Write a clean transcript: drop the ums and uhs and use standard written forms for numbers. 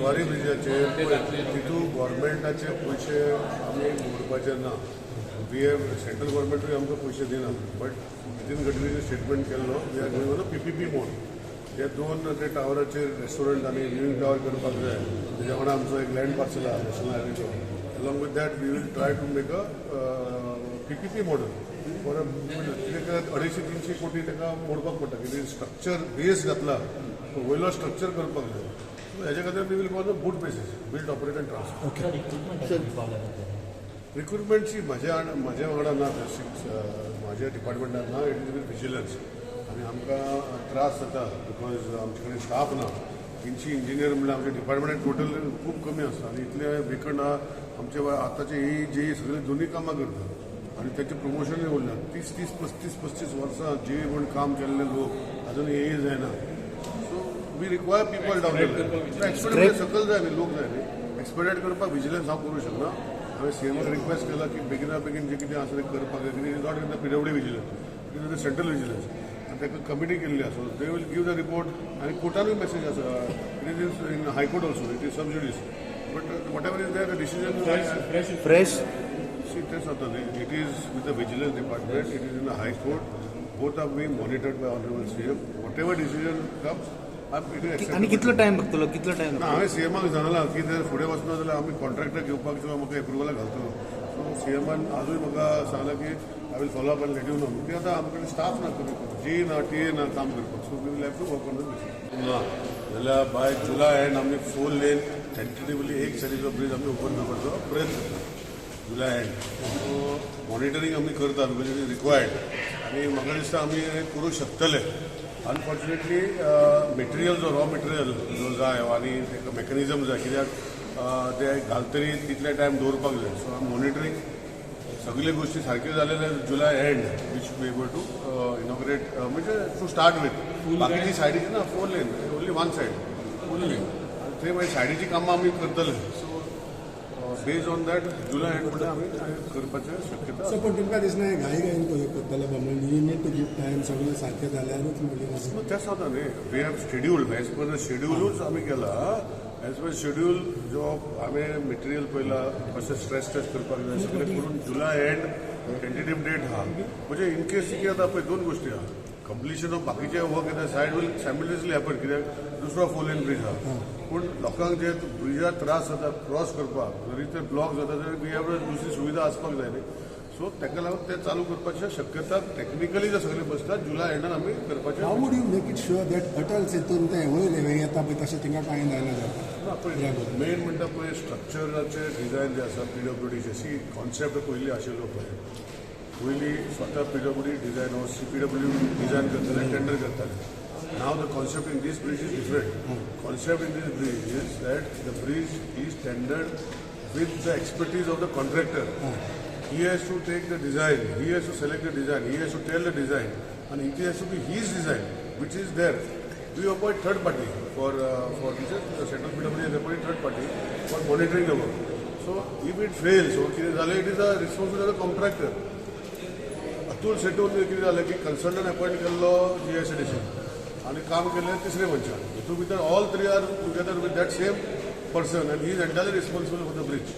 जुवारी ब्रिजाचेर तितू गव्हर्मेंटाचे पयशे आमी मोडपाचे ना. We have central गव्हर्मेंटूय आमकां पयशे दिना, बट नितीन गडकरीन स्टेटमेंट केल्लो, we are going on a PPP mode. ते दोन ते टावराचेर रेस्टॉरंट आनी लिव्हिंग टावर करपाक जाय. तेज्या वांगडा आमचो एक लँड पार्सल आहा national हायवेचो. Along with that, we will try to make a PPP model for कित्याक 250-300 कोटी ताका मोडपाक पडटा, कित्याक स्ट्रक्चर बेस घातला, वयलो स्ट्रक्चर करपाक जाय. सो हेज्या खातीर we will go on BOOT basis, build, operate and transfer. रिक्रुटमेंटची म्हज्या वांगडा ना, म्हाज्या डिपार्टमेंटान ना. It is with vigilance आनी आमकां त्रास जाता because आमचे कडेन स्टाफ ना. 300 इंजिनियर म्हणल्यार आमच्या डिपार्टमेंटान टोटल खूब कमी आसता आनी इतले वेकंट आहा. आमचे आतांचे ए जे सगळे दोनूय कामां करता आनी तांचें प्रमोशनूय उरना. 30 30, 35 35 वर्सां जे म्हूण काम केल्ले लोक अजून ए जायना. So we require people down. Expedite सकयल जाय न्ही, लोक जाय न्ही. एक्सपेडायट करपाक विजिलन्स हांव करूं शकना. हांवें सीएमाक रिक्वेस्ट केला की बेगिना बेगीन जें कितें आसा तें करपाक जाय, कित्याक not in the PWD vigilance, it is the central vigilance आनी ताका कमिटी केल्ली आसा. They will give the report आनी कोर्टानूय मेसेज आसा. It is in High Court also, it is sub judice, but whatever is there, the decision. Fresh. See, तेच जाता न्ही, it is with the vigilance department, it is in the High Court. Both are being monitored by honourable CM. Whatever decision comes, it is. आनी कितलो time लागतलो, कितलो time? ना, हांवें सीएमाक सांगलां की जर फुडें वचना जाल्यार आमी कॉन्ट्रॅक्टर घेवपाक किंवा म्हाका एप्रुवलाक घालतलो. सो सीएमान आजूय म्हाका सांगलां की I will follow up and let you know. कित्याक आतां आमचे कडेन स्टाफ ना, कमी जे ना, टी ए ना काम करपाक. So we will have to work on the ना जाल्यार बाय जुलय एंड आमी फोर लेन टेंटेटिवली एक सायडीचो ब्रीज आमी ओपन करपाचो प्रयत्न करता जुलय एंड. सो मॉनिटरींग आमी करता because it is required आनी म्हाका दिसता आमी हें करूंक शकतले. अनफॉर्च्युनेटली मटेरियल जो रॉ मटेरियल जो जाय आनी ताका मेकॅनिजम जाय, कित्याक ते घालतरी तितले टायम दवरपाक जाय. सो आमी मॉनिटरींग सगळे गोष्टी सारक्यो जाले जाल्यार July end we should be able to inaugurate, म्हणजे टू स्टार्ट विथ. बाकीची सायडीची ना four lane, only one side four lane आनी ते मागीर सायडीची कामां आमी करतले. So based on that, July end म्हणल्यार आमी करपाची शक्यता. सो पण तुमकां दिसना हे घाई घाईन करतले म्हणून? You need to give time, सगळें सारकें जाल्यारूच मागीर. मग तें जाता न्ही, we have scheduled, as per the शेड्युलूच आमी केला. एज पर शेड्यूल जो हांवें मटेरियल पळयला, कशें स्ट्रेस टेस्ट करपाक जाय, सगळें करून जुलय एंड टेंटेटीव डेट आहा. म्हणजे इन केस कितें जाता पळय, दोन गोश्टी आहा. कंप्लिशन ऑफ बाकीचे वर्क येता, सायड वील सायमल्टेनियसली हॅपन, कित्याक दुसरो फोर लेन ब्रीज आहा. पूण लोकांक जे ब्रिजार त्रास जाता क्रॉस करपाक, जरी ते ब्लॉक जाता तरी we have दुसरी सुविधा आसपाक जाय न्ही. सो ताका लागून ते चालू करपाची शक्यता टॅक्निकली जर सगळे बसतात, जुलय एंडान आमी करपाचे. How would you make it sure that Atal सेतून ते वयले येता पळय, तशें थिंगा कांय जायना जाता? ना, पळय, मेन म्हणटा पळय, स्ट्रक्चराचे डिझायन जे आसा पीडब्ल्यूडीचे, सी, कॉन्सेप्ट पयलीं आशिल्लो पळय, पयलीं स्वता पीडब्ल्यूडी डिझायन हो सीपीडब्ल्यू डिझायन करताले, टेंडर करताले. Now the concept in this bridge is different. Concept in this bridge is that the bridge is tendered with the expertise of the contractor. He has to take the design, he has to select the design, he has to tell the design, and it has to be his design, which is there. We appoint third party for this is the central PWD has appointed third party for monitoring the work. So if it fails, or कितें जालें, it is a responsibility of the contractor. Atul सेटून कितें जालें की consultant appoint केल्लो GSIDC आनी काम केल्लें तिसरे मनशान. हितून भितर all three are together with that same person and he is entirely responsible for the bridge.